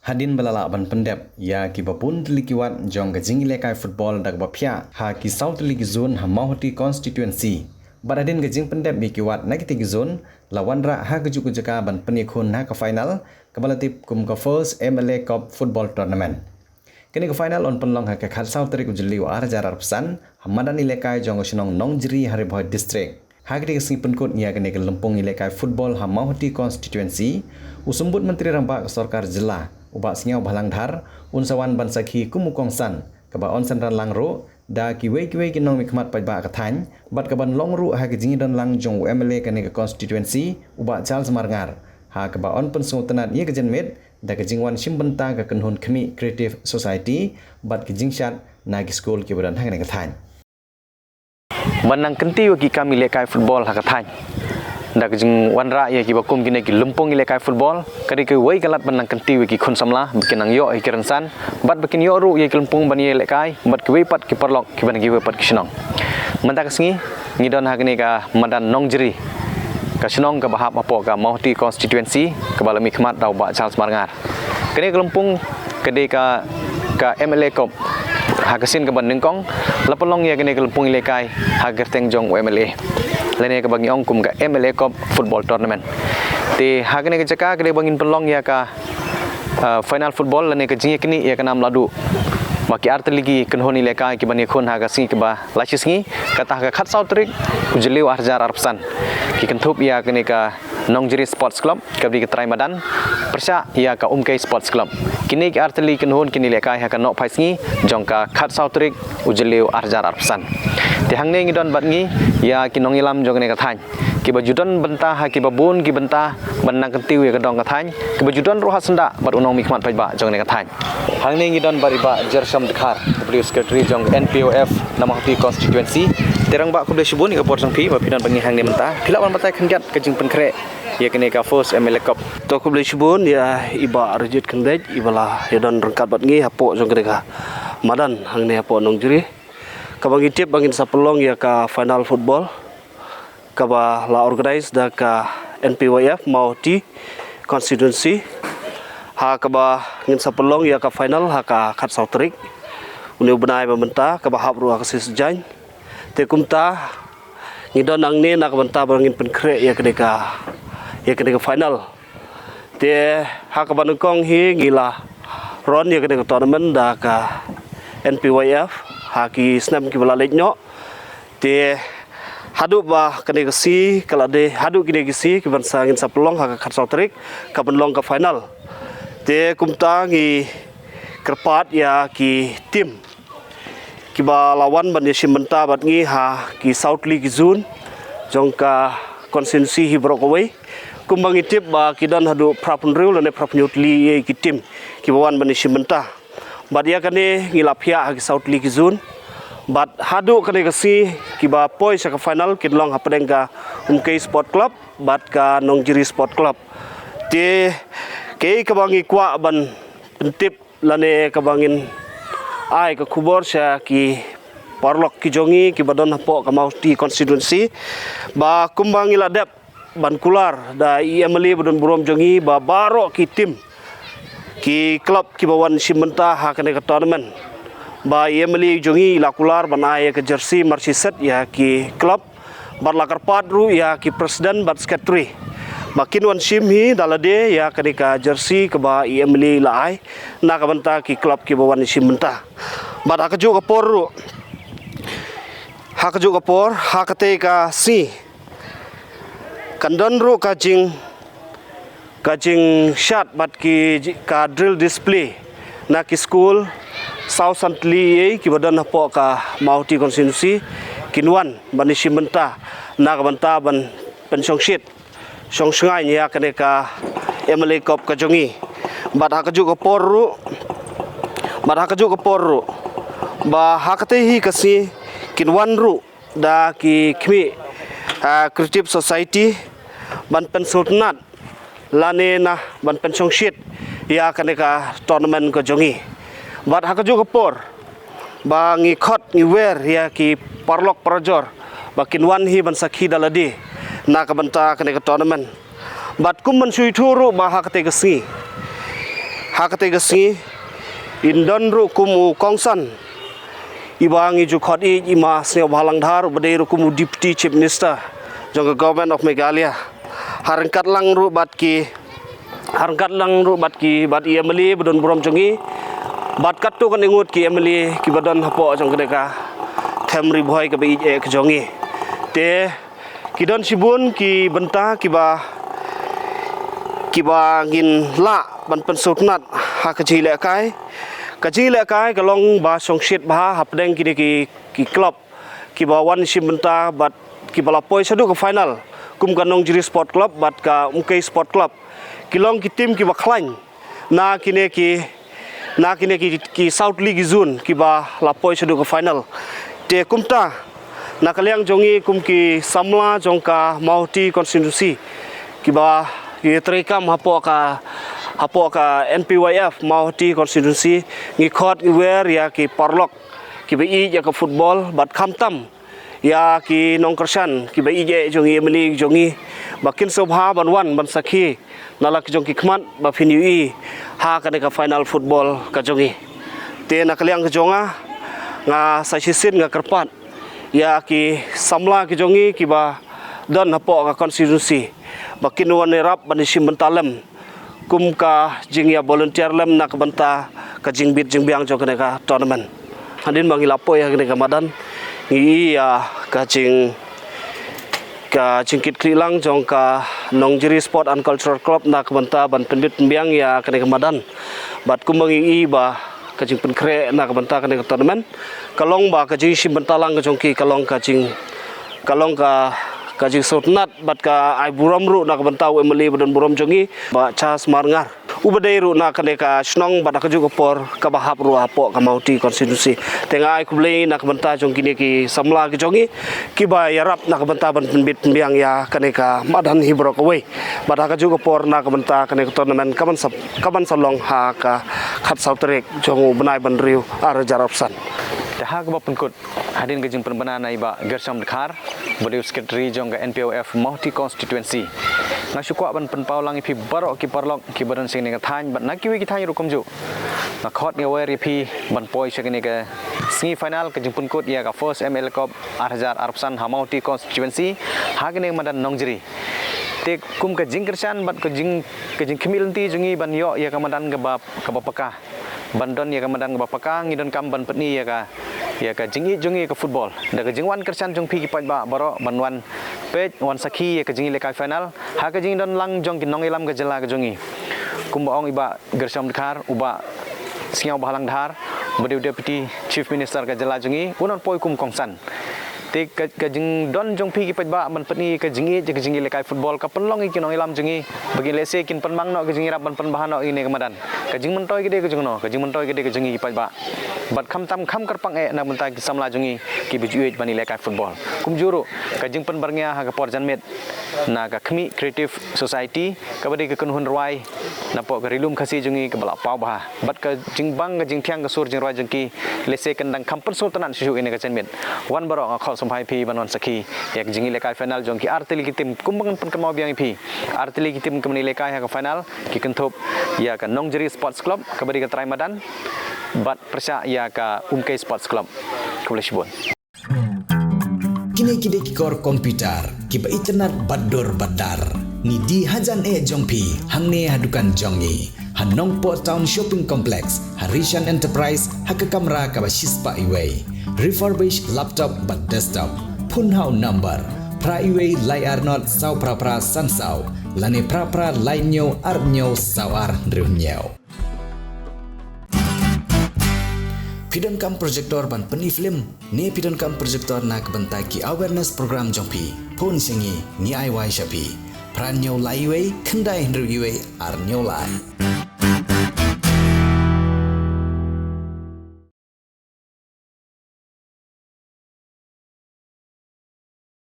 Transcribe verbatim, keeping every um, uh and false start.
Hadien ba la lah ban pyndep ïa kiba bun tylli ki wad jong ka jingïalehkai football da kaba phiah ha ki saw tylli ki zone ha Mawhati constituency. Bad hadien ka jingpyndep ïa ki wad na kita ki zone, la wanrah ha kajuh ka jaka ban pynïakhun ha ka final kaba la tip kum ka First M L A Cup Football Tournament. Kane ka final yn pynlong ha ka khatsaw tarik u Jylliew ar hajar arphew san ha madan ïalehkai jong ka shnong Nongjri ha Ri Bhoi District. Ha kane ka sngi pynkut ïa kane ka lympung ïalehkai football ha Mawhati constituency, u Symbud Myntri Rangbah ka Sorkar Jylla, u Bah Sniawbhalang Dhar, un sa wan ban sakhi kum u kongsan, kaba yn synran lang ruh da kiwei kiwei ki nongmihkhmat paidbah ka thaiñ, bad kaban long ruh ha ka jingïadon lang jong u M L A kane ka constituency, u Bah Charles Marngar, ha kaba yn pynsngewtynnad ïa ka janmiet da ka jingwan shim bynta ka kynhun khmih Creative Society bad ka jingshad na ki skul kiba don ha kane ka thaiñ. Ban nang kyntiew ïa ki kam ïalehkai football ha ka thaiñ da ka jingwanrah ïa kiba kum kine ki lympung ïalehkai football, ka dei kawei ka lad ban nang kyntiew ïa ki khun samla ba kin nang ïoh ïa ki rynsan bad ba kin ïoh ruh ïa ki lympung ban ïalehkai bad kiwei pat ki paralok kiba na kiwei pat ki shnong. Mynta ka sngi ngi don ha kane ka madan Nongjri, ka shnong kaba hap hapoh ka Mawhati constituency, kaba la mihkhmat da u Bah Charles Marngar. Kane ka lympung ka dei ka, ka M L A Cup. Ha ka sien kaba nyngkong la pynlong ïa kane ka lympung ïalehkai ha ka kyrteng jong u M L A, lane kaba ngi ong kum ka M L A Cup Football Tournament. Te ha kane ka jaka ka dei ba ngin pynlong ïa ka, ah, final football lane ka jingïaknieh ïa ka nam laduh ba ki artylli ki kynhun ïalehkai kiban ïakhun ha ka sngi kaba la shi sngi, kata ha ka khatsaw tarik u Jylliew ar hajar arphew san, ki kynthup ïa kane ka Nongjri Sports Club, kaba dei ka trai madan, pyrshah ïa ka Umkei Sports Club. Kine ki artylli ki kynhun kin ïalehkai ha ka nohphai sngi jong ka khatsaw tarik u Jylliew ar hajar arphew san. Te hangne ngi don bad ngi ïa ki nongïalam jong kane ka thaiñ, kiba ju don bynta ha kiba bun ki bynta ban nang kyntiew ïa ka dong ka thaiñ, kiba ju don ruh ha syndah bad u nongmihkhmat paidbah jong kane ka thaiñ. Hangne ngi don bad i Bah Jersham Dkhar, kaba dei u secretary jong N P Y F na Mawhati constituency. Te Rangbah, khublei shibun ïa ka por jong phi ba phi don bad ngi hangne mynta. Phi lah ban batai khyndiat ka jingpynkhreh ïa kane ka First M L A Cup. To khublei shibun ïa i Bah Rajit Khyndait iba la ïadon ryngkat bad ngi hapoh jong kane ka madan hangne hapoh Nongjri, kaba ngi tip ba ngin sa pynlong ïa ka final football kaba la organise da ka N P Y F Mawhati constituency, ha kaba ngin sa pynlong ïa ka final ha ka khatsaw tarik une u bnai ba mynta, kaba hap ruh ha ka sngi Saitjaiñ. Te kumta ngi don hangne na ka bynta ba ngin pynkhreh ïa kane ka, ïa kane ka final. Te ha kaba nyngkong hi ngi la run ïa kane ka tournament da ka N P Y F ha ki snem kiba la leit noh. Te haduh ba kane ka sngi ka la dei, haduh kine ki sngi kiban sa ngin sa pynlong ha ka khatsaw tarik, ka pynlong ka final. Te kumta ngi kyrpad ïa ki team kiba la wan ban ïashim bynta bad ngi ha ki saw tylli ki zone jong ka constituency hi baroh kawei. Kumba ngi tip ba ki don haduh phra phew hynriew lane phra phew hynñiew tylli ki team kiba wan ban ïashim bynta. Bad ïa kane ngi la phiah ha ki saw tylli ki zone. Bad haduh kane ka sngi kiba poi sha ka final kin long hapdeng ka Umkei Sport Club bad ka Nongjri Sport Club. Te kaei kaba ngi kwah ban pyntip lane kaba ngin ai ka khubor sha ki paralok ki jong ngi kiba don hapoh ka Mawhati constituency, ba kumba ngi la dep ban kular da i M L A ba don burom jong ngi ba baroh ki team, ki club kiba wan shim bynta ha kane ka tournament, ba i M L A jong ngi i la kular ban ai ïa ka jersey marquee set ïa ki club, bad la kyrpad ruh ïa ki president bad secretary ba kin wan shim hi da lade ïa kane ka jersey kaba i M L A i la ai na ka bynta ki club kiba wan shim bynta. Bad ha kajuh ka por ruh, ha kajuh ka por, ha katei ka sngi kan don ruh ka jing, ka jingshad bad ki ji-, ka drill display na ki skul saw san tylli kiba don hapoh ka Mawhati constituency, kin wan ban ïashim bynta na ka bynta ban pynshongshit shongshngaiñ ïa kane ka M L A Cup ka jong ngi. Bad ha kajuh ka por ruh, bad ha kajuh ka por ruh, ba ha katei hi ka sngi kin wan ruh da ki khmih, ah, Creative Society ban pynsngewtynnad lane na ban pynshongshit ïa kane ka tournament ka jong ngi. Bad ha kajuh ka por ba ngi khot ngi wer ïa ki paralok parajor ba kin wan hi ban sakhi da lade na ka bynta kane ka tournament. Bad kum ban shu ïathuh ruh ba ha katei ka sngi Ha kata ka sngi, in don ruh kum u kongsan, iba ngi ju khot ïa i Ma Sniawbhalang Dhar, uba dei ruh kum u Deputy Chief Minister jong ka Government of Meghalaya. Ha ryngkat lang ruh bad ki, ha ryngkat lang ruh bad ki, bad i M L A ba don burom jong ngi, bad katto katne ngut ki M L A kiba don hapoh jong kane ka them Ri Bhoi kaba ïeit eh ka jong ngi. Te ki don shibun ki bynta kiba, kiba ngin lah ban pynsngewtynnat ha ka jingïalehkai. Ka jingïalehkai ka long ba shongshit bha hapdeng kine ki, ki club kiba wan shim bynta bad kiba la poi shaduh ka final, kum ka Nongjri Sport Club bad ka Umkei Sport Club. Ki long ki team kiba khlaiñ na kine ki, na kine ki, ki South League zone kiba la poi shaduh ka final. Te kumta, na ka liang jong ngi kum ki samla jong ka Mawhati constituency kiba ïatreikam hapoh ka, hapoh ka N P Y F Mawhati constituency, ngi khot ngi wer ïa ki paralok kiba ïeit ïa ka football bad khamtam ïa ki nongkyrshan kiba ïeit eh jong ngi, M L A jong ngi, ba kin sngewbha ban wan ban sakhi na la ki jong ki khmat ba phin ïohi ha kane ka final football ka jong ngi. Te na ka liang ka jong nga, nga sa shisien nga kyrpad ïa ki samla ki jong ngi kiba don hapoh ka constituency ba kin wan ïarap ban ïashim bynta lem kum ka jingïa volunteer lem na ka bynta ka jingbit jingbiang jong kane ka tournament. Hadien ba ngi la poi ha kane ka madan, ngi ïa ka jing, ka jingkit khlieh lang jong ka Nongjri Sport and Cultural Club na ka bynta ban pynbit pynbiang ïa kane ka madan. Bad kumba ngi ïohi ba ka jingpynkhreh na ka bynta kane ka tournament ka long ba ka jingshim bynta lang ka jong ki ka long ka jing, ka long ka, ka jingsngewtynnat bad ka ai burom ruh na ka bynta u M L A ba don burom jong ngi, Bah Charles Marngar, uba dei ruh na kane ka shnong bad ha kajuh ka por kaba hap ruh hapoh ka Mawhati constituency. Te nga ai khublei na ka bynta jong kine ki samla ki jong ngi kiba ïarap na ka bynta ban pynbit pynbiang ïa kane ka madan hi baroh kawei. Bad ha kajuh ka por na ka bynta kane ka tournament ka ban sa, ka ban sa long ha ka khatsaw tarik jong u bnai ba hynriew ar hajar arphew san. Te ha kaba pynkut, hadien ka jingpynbna na i Bah Gershom Dkhar, ba dei u secretary jong ka N P Y F Mawhati constituency, nga shu kwah ban pynpaw lang ïa phi baroh ki paralok kiba don sha kane ka thaiñ bad na kiwei ki thaiñ ruh kumjuh. Nga khot nga wer ïa phi ban poi sha kane ka sngi final ka jingpynkut ïa ka First M L A Cup ar hajar arphew san ha Mawhati constituency, ha kane ka madan Nongjri. Te kum ka jingkyrshan bad ka jing, ka jingkhmih lynti jong ngi ban ïoh ïa ka madan kaba, kaba paka. Ban don ïa ka madan kaba paka, ngi donkam ban pyni ïa ka, ïa ka jingïeit jong ngi ïa ka football da ka jingwan kyrshan jong phi ki paidbah baroh ban wan peit, wan sakhi ïa ka jingïalehkai final ha ka jingdon lang jong ki nongïalam ka jylla ka jong ngi. Kumba ong i Bah Gershom Dkhar, u Bah Sniawbhalang Dhar, ba dei u Deputy Chief Minister ka jylla jong ngi, un wan poi kum kongsan. Te ka, ka jingdon jong phi ki paidbah ban pyni ka jingïeit ïa ka jingïalehkai football ka pynlong ïa ki nongïalam jong ngi ba kin lehse kin pynmang noh ka jingïarap ban pynbha noh ïa kane ka madan. Ka jingmyntoi ka dei ka jong no, ka jingmyntoi ka dei ka jong ngi ki paidbah. Bad khamtam kham kyrpang eh na ka bynta ki samla jong ngi kiba ju ïeit ban ïalehkai football. Kumjuh ruh ka jingpynbyrngia ha ka por janmiet na ka Khmih Creative Society kaba dei ka kynhun rwai napoh ka Ri Lum Khasi jong ngi kaba la paw bha. Bad ka jingbang ka jingthiang ka sur jingrwai jong ki, lehse kan dang kham pynsngewtynnat shuh shuh ïa kane ka janmiet. Wan baroh, nga khot sngewbha ïa phi ban wan sakhi ïa ka jingïalehkai final jong ki artylli ki team, kumba ngan pynkynmaw biang ïa phi. Artylli ki team kiban ïalehkai ha ka final ki kynthup ïa ka Nongjri Sports Club kaba dei ka trai madan bad pyrshah ïa ka Umkei Sports Club. Khublei shibun. Kine ki dei ki kor computer kiba itynnad bad dur bad dar. Ngi die hajan eh jong phi hangne ha dukan jong ngi ha Nongpoh Town Shopping Complex, ha Rishan Enterprise, ha ka kamra kaba shispah iwei. Refurbish laptop bad desktop. Phone ha u number phra iwei lai ar nod saw phra phra san saw lane phra phra lai hynñiew ar hynñiew saw ar hynriew hynñiew. Phi donkam projector ban pyni film ne phi donkam projector na ka bynta ki awareness program jong phi? Phone sha ngi, ngi ai wai sha phi. Phra hynñiew lai iwei khyndai hynriew iwei ar hynñiew lai.